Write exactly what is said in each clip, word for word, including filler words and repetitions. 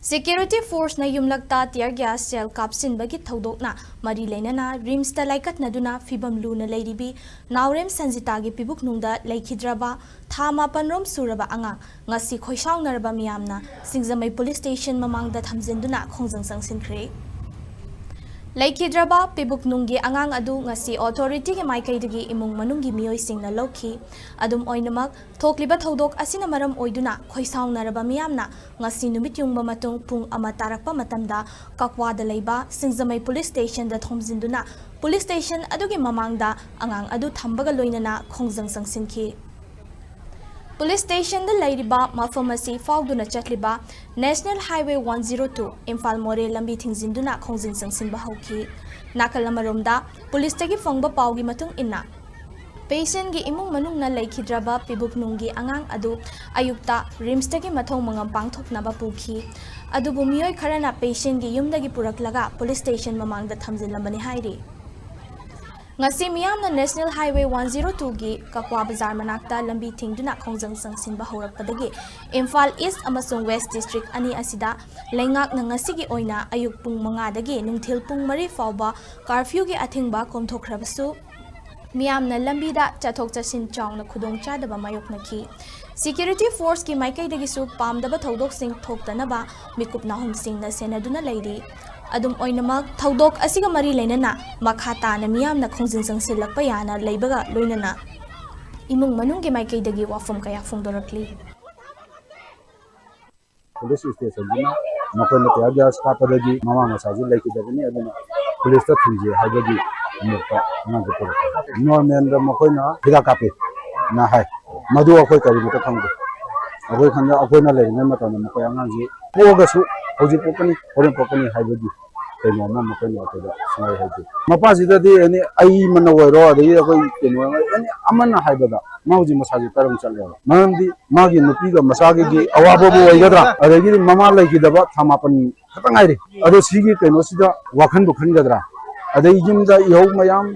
Security forceꯅ ꯌꯨꯝꯂꯛꯇ tear gas shell ꯀꯥꯞꯁꯤꯟꯕꯒꯤ ꯊꯧꯗꯣꯛꯅ ꯃꯔꯤ ꯂꯩꯅꯅ ꯔꯤꯝꯁꯇ ꯂꯥꯏꯀꯠꯅꯗꯨꯅ ꯐꯤꯕꯝ ꯂꯨꯅ ꯂꯩꯔꯤꯕꯤ ꯅꯥꯎꯔꯦꯝ ꯁꯟꯖꯤꯇꯥꯒꯤ ꯄꯤꯕꯨꯛꯅꯨꯡꯗ ꯂꯩꯈꯤꯗ꯭ꯔꯕ ꯊꯥ ꯃꯥꯄꯟꯔꯣꯝ ꯁꯨꯔꯕ ꯑꯉꯥꯡ ꯉꯁꯤ ꯈꯣꯏꯁꯥꯎꯅꯔꯕ ꯃꯤꯌꯥꯝꯅ ꯁꯤꯡꯖꯃꯩ police station ꯃꯃꯥꯡꯗ ꯊꯝꯖꯤꯟꯗꯨꯅ ꯈꯣꯡꯖꯪ ꯆꯪꯁꯤꯟꯈ꯭ꯔꯦ꯫ ꯂꯩꯈꯤꯗ꯭ꯔꯕ ꯄꯤꯕꯨꯛꯅꯨꯡꯒꯤ ꯑꯉꯥꯡ ꯑꯗꯨ ꯉꯁꯤ authorityꯒꯤ ꯃꯥꯏꯀꯩꯗꯒꯤ ꯏꯃꯨꯡ ꯃꯅꯨꯡꯒꯤ ꯃꯤꯑꯣꯏꯁꯤꯡꯅ ꯂꯧꯈꯤ꯫ ꯑꯗꯨꯝ ꯑꯣꯏꯅꯃꯛ, ꯊꯣꯛꯂꯤꯕ ꯊꯧꯗꯣꯛ ꯑꯁꯤꯅ ꯃꯔꯝ ꯑꯣꯏꯗꯨꯅ ꯈꯣꯏꯁꯥꯎꯅꯔꯕ ꯃꯤꯌꯥꯝꯅ ꯉꯁꯤ ꯅꯨꯃꯤꯠ ꯌꯨꯡꯕ ꯃꯇꯨꯡ ꯄꯨꯡ ꯑꯃ ꯇꯥꯔꯛꯄ ꯃꯇꯝꯗ ꯀꯛꯋꯥꯗ ꯂꯩꯕ ꯁꯤꯡꯖꯃꯩ police stationꯗ ꯊꯣꯝꯖꯤꯟꯗꯨꯅ police station ꯑꯗꯨꯒꯤ ꯃꯃꯥꯡꯗ ꯑꯉꯥꯡ ꯑꯗꯨ ꯊꯝꯕꯒ ꯂꯣꯏꯅꯅ ꯈꯣꯡꯖꯪ ꯆꯪꯁꯤꯟꯈꯤ꯫ Police stationꯗ ꯂꯩꯔꯤꯕ ꯃꯐꯝ ꯑꯁꯤ ꯐꯥꯎꯗꯨꯅ ꯆꯠꯂꯤꯕ National Highway one zero two Imphal ꯃꯣꯔꯦ ꯂꯝꯕꯤ ꯊꯤꯡꯖꯤꯟꯗꯨꯅ ꯈꯣꯡꯖꯪ ꯆꯪꯁꯤꯟꯕ ꯍꯧꯈꯤ꯫ ꯅꯥꯀꯜ ꯑꯃꯔꯣꯝꯗ, policeꯇꯒꯤ ꯐꯪꯕ ꯄꯥꯎꯒꯤ ꯃꯇꯨꯡ ꯏꯟꯅ, patientꯒꯤ ꯏꯃꯨꯡ ꯃꯅꯨꯡꯅ ꯂꯩꯈꯤꯗ꯭ꯔꯕ ꯄꯤꯕꯨꯛꯅꯨꯡꯒꯤ ꯑꯉꯥꯡ ꯑꯗꯨ ꯑꯌꯨꯛꯇ ꯔꯤꯝꯁꯇꯒꯤ ꯃꯊꯧ ꯃꯉꯝ ꯄꯥꯡꯊꯣꯛꯅꯕ ꯄꯨꯈꯤ꯫ ꯑꯗꯨꯕꯨ ꯃꯤꯑꯣꯏ ꯈꯔꯅ patientꯒꯤ ꯌꯨꯝꯗꯒꯤ ꯄꯨꯔꯛꯂꯒ police station ꯃꯃꯥꯡꯗ ꯊꯝꯖꯤꯜꯂꯝꯕꯅꯤ ꯍꯥꯏꯔꯤ꯫ ꯉꯁꯤ ꯃꯤꯌꯥꯝꯅ National Highway one zero twoꯒꯤ ꯀꯛꯋꯥ ꯕꯖꯥꯔ ꯃꯅꯥꯛꯇ ꯂꯝꯕꯤ ꯊꯤꯡꯗꯨꯅ ꯈꯣꯡꯖꯪ ꯆꯪꯁꯤꯟꯕ ꯍꯧꯔꯛꯄꯗꯒꯤ ꯏꯝꯐꯥꯜ East ꯑꯃꯁꯨꯡ West district ꯑꯅꯤ ꯑꯁꯤꯗ ꯂꯩꯉꯥꯛꯅ ꯉꯁꯤꯒꯤ ꯑꯣꯏꯅ ꯑꯌꯨꯛ ꯄꯨꯡ ꯃꯉꯥꯗꯒꯤ ꯅꯨꯡꯊꯤꯜ ꯄꯨꯡ ꯃꯔꯤ ꯐꯥꯎꯕ curfewꯒꯤ ꯑꯊꯤꯡꯕ ꯀꯣꯝꯊꯣꯛꯈ꯭ꯔꯕꯁꯨ, ꯃꯤꯌꯥꯝꯅ ꯂꯝꯕꯤꯗ ꯆꯠꯊꯣꯛ ꯆꯠꯁꯤꯟ ꯆꯥꯎꯅ ꯈꯨꯗꯣꯡꯆꯥꯗꯕ ꯃꯥꯌꯣꯛꯅꯈꯤ꯫ Security forceꯀꯤ ꯃꯥꯏꯀꯩꯗꯒꯤꯁꯨ ꯄꯥꯝꯗꯕ ꯊꯧꯗꯣꯛꯁꯤꯡ ꯊꯣꯛꯇꯅꯕ ꯃꯤꯀꯨꯞ ꯅꯥꯍꯨꯝꯁꯤꯡꯅ ꯁꯦꯟꯅꯗꯨꯅ ꯂꯩꯔꯤ꯫ ꯑꯗꯨꯝ ꯑꯣꯏꯅꯃꯛ, ꯊꯧꯗꯣꯛ ꯑꯁꯤꯒ ꯃꯔꯤ ꯂꯩꯅꯅ ꯃꯈꯥ ꯇꯥꯅ ꯃꯤꯌꯥꯝꯅ ꯈꯣꯡꯖꯪ ꯆꯪꯁꯤꯜꯂꯛꯄ ꯌꯥꯅ ꯂꯩꯕꯒ ꯂꯣꯏꯅꯅ ꯏꯃꯨꯡ ꯃꯅꯨꯡꯒꯤ ꯃꯥꯏꯀꯩꯗꯒꯤ ꯋꯥꯐꯝ ꯀꯌꯥ ꯐꯣꯡꯗꯣꯔꯛꯂꯤ꯫ Police stationꯗꯨꯅ ꯃꯈꯣꯏꯅ tear gas ꯀꯥꯞꯄꯗꯒꯤ ꯃꯃꯥ ꯃꯆꯥꯁꯨ ꯂꯩꯈꯤꯗꯕꯅꯤ, ꯑꯗꯨꯅ policeꯇ ꯊꯤꯟꯖꯦ ꯍꯥꯏꯕꯒꯤ ꯃꯣꯠꯇ ꯑꯉꯥꯡꯁꯦ ꯄꯨꯔꯛꯄ꯫ Normanꯗ ꯃꯈꯣꯏꯅ ꯍꯤꯗꯥꯛ ꯀꯥꯞꯄꯤ ꯅ ꯍꯥꯏ꯫ ꯃꯗꯨ ꯑꯩꯈꯣꯏ ꯀꯔꯤꯃꯠꯇ ꯈꯪꯗꯦ꯫ ꯑꯩꯈꯣꯏ ꯈꯪꯗꯦ, ꯑꯩꯈꯣꯏꯅ ꯂꯩꯔꯤꯉꯩ ꯃꯇꯝꯗ ꯃꯈꯣꯏ ꯑꯉꯥꯡꯁꯤ ꯄꯣꯛꯑꯒꯁꯨ ꯍꯧꯖꯤꯛ ꯄꯣꯛꯀꯅꯤ, ꯍꯣꯔꯦꯟ ꯄꯣꯛꯀꯅꯤ ꯍꯥꯏꯕꯒꯤ ꯀꯩꯅꯣ ꯑꯃ ꯃꯈꯣꯏꯅ ꯑꯩꯈꯣꯏꯗ ꯁꯨꯡꯍꯥꯏ ꯍꯥꯏꯗꯦ꯫ ꯃꯄꯥꯁꯤꯗꯗꯤ ꯑꯦꯅꯤ ꯑꯩꯃꯅ ꯑꯣꯏꯔꯣ, ꯑꯗꯒꯤ ꯑꯩꯈꯣꯏ ꯀꯩꯅꯣ ꯑꯦꯅꯤ ꯑꯃꯅ ꯍꯥꯏꯕꯗ ꯃꯥ ꯍꯧꯖꯤꯛ ꯃꯁꯥꯁꯦ ꯀꯔꯝ ꯆꯠꯂꯦꯕ꯫ ꯃꯔꯝꯗꯤ ꯃꯥꯒꯤ ꯅꯨꯄꯤꯒ ꯃꯆꯥꯒꯤ ꯑꯋꯥꯕꯕꯨ ꯑꯣꯏꯒꯗ꯭ꯔꯥ, ꯑꯗꯒꯤꯗꯤ ꯃꯃꯥ ꯂꯩꯈꯤꯗꯕ ꯊꯥ ꯃꯥꯄꯟ ꯈꯛꯇ ꯉꯥꯏꯔꯤ꯫ ꯑꯗꯣ ꯁꯤꯒꯤ ꯀꯩꯅꯣꯁꯤꯗ ꯋꯥꯈꯟꯕꯨ ꯈꯟꯒꯗ꯭ꯔꯥ, ꯑꯗꯩ ꯌꯨꯝꯗ ꯏꯍꯧ ꯃꯌꯥꯝ,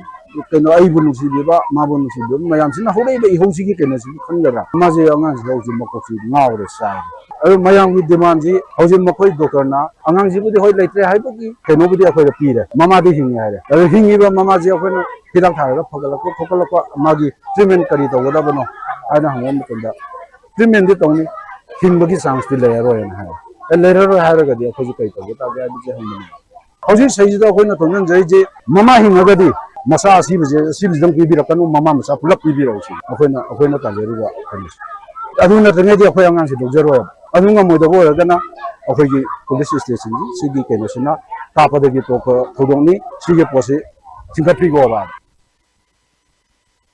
ꯀꯩꯅꯣ, ꯑꯩꯕꯨ ꯅꯨꯡꯁꯤꯕꯤꯕ, ꯃꯥꯕꯨ ꯅꯨꯡꯁꯤꯕꯤꯕ ꯃꯌꯥꯝꯁꯤꯅ ꯍꯧꯔꯛꯏꯕ ꯏꯍꯧꯁꯤꯒꯤ ꯀꯩꯅꯣꯁꯤꯕꯨ ꯈꯟꯒꯗ꯭ꯔꯥ? ꯃꯥꯁꯦ ꯑꯉꯥꯡꯁꯤꯗ ꯍꯧꯖꯤꯛ ꯃꯀꯣꯛꯁꯤ ꯉꯥꯎꯔꯦ, ꯆꯥꯏꯔꯦ꯫ ꯑꯗꯨ ꯃꯌꯥꯝꯒꯤ demandꯁꯤ ꯍꯧꯖꯤꯛ ꯃꯈꯣꯏ doctorꯅ ꯑꯉꯥꯡꯁꯤꯕꯨꯗꯤ ꯍꯣꯏ ꯂꯩꯇ꯭ꯔꯦ ꯍꯥꯏꯕꯒꯤ ꯀꯩꯅꯣꯕꯨꯗꯤ ꯑꯩꯈꯣꯏꯗ ꯄꯤꯔꯦ, ꯃꯃꯥꯗꯤ ꯍꯤꯡꯉꯤ ꯍꯥꯏꯔꯦ꯫ ꯑꯗꯨ ꯍꯤꯡꯉꯤꯕ ꯃꯃꯥꯁꯤ ꯑꯩꯈꯣꯏꯅ ꯍꯤꯗꯥꯛ ꯊꯥꯔꯒ ꯐꯒꯠꯂꯛꯄ ꯈꯣꯠꯀꯠꯂꯛꯄ, ꯃꯥꯒꯤ treatment ꯀꯔꯤ ꯇꯧꯒꯗꯕꯅꯣ ꯍꯥꯏꯅ ꯍꯪꯕ ꯃꯇꯝꯗ, treatmentꯗꯤ ꯇꯧꯅꯤ, ꯍꯤꯡꯕꯒꯤ chanceꯇꯤ ꯂꯩꯔꯔꯣꯏꯅ ꯍꯥꯏ꯫ ꯑꯦ, ꯂꯩꯔꯔꯣꯏ ꯍꯥꯏꯔꯒꯗꯤ ꯑꯩꯈꯣꯏꯁꯨ ꯀꯔꯤ ꯇꯧꯕ ꯇꯥꯒꯦ ꯍꯥꯏꯕꯁꯦ ꯍꯪꯕꯅꯤ꯫ ꯍꯧꯖꯤꯛ ꯁꯤꯗꯩꯁꯤꯗ ꯑꯩꯈꯣꯏꯅ ꯇꯧꯖꯔꯤꯁꯦ, ꯃꯃꯥ ꯍꯤꯡꯉꯒꯗꯤ ꯃꯆꯥ ꯑꯁꯤꯕꯁꯦ, ꯑꯁꯤꯕꯁꯤꯗꯪ ꯄꯤꯕꯤꯔꯛꯀꯅꯨ, ꯃꯃꯥ ꯃꯆꯥ ꯄꯨꯂꯞ ꯄꯤꯕꯤꯔꯛꯎ ꯁꯤꯅꯤ ꯑꯩꯈꯣꯏꯅ, ꯑꯩꯈꯣꯏꯅ ꯇꯥꯖꯔꯤꯕ ꯀꯩꯅꯣꯁꯦ꯫ ꯑꯗꯨ ꯅꯠꯇ꯭ꯔꯤꯉꯩꯗꯤ ꯑꯩꯈꯣꯏ ꯑꯉꯥꯡꯁꯦ ꯂꯧꯖꯔꯣꯏꯕ꯫ ꯑꯗꯨ ꯉꯝꯃꯣꯏꯗꯕ ꯑꯣꯏꯔꯒꯅ ꯑꯩꯈꯣꯏꯒꯤ police stationꯁꯤ, ꯁꯤꯒꯤ ꯀꯩꯅꯣꯁꯤꯅ ꯀꯥꯞꯄꯗꯒꯤ ꯊꯣꯛꯄ ꯊꯧꯗꯣꯛꯅꯤ꯫ ꯁꯤꯒꯤ ꯄꯣꯠꯁꯤ ꯆꯤꯡꯈꯠꯄꯤꯈꯣꯕ꯫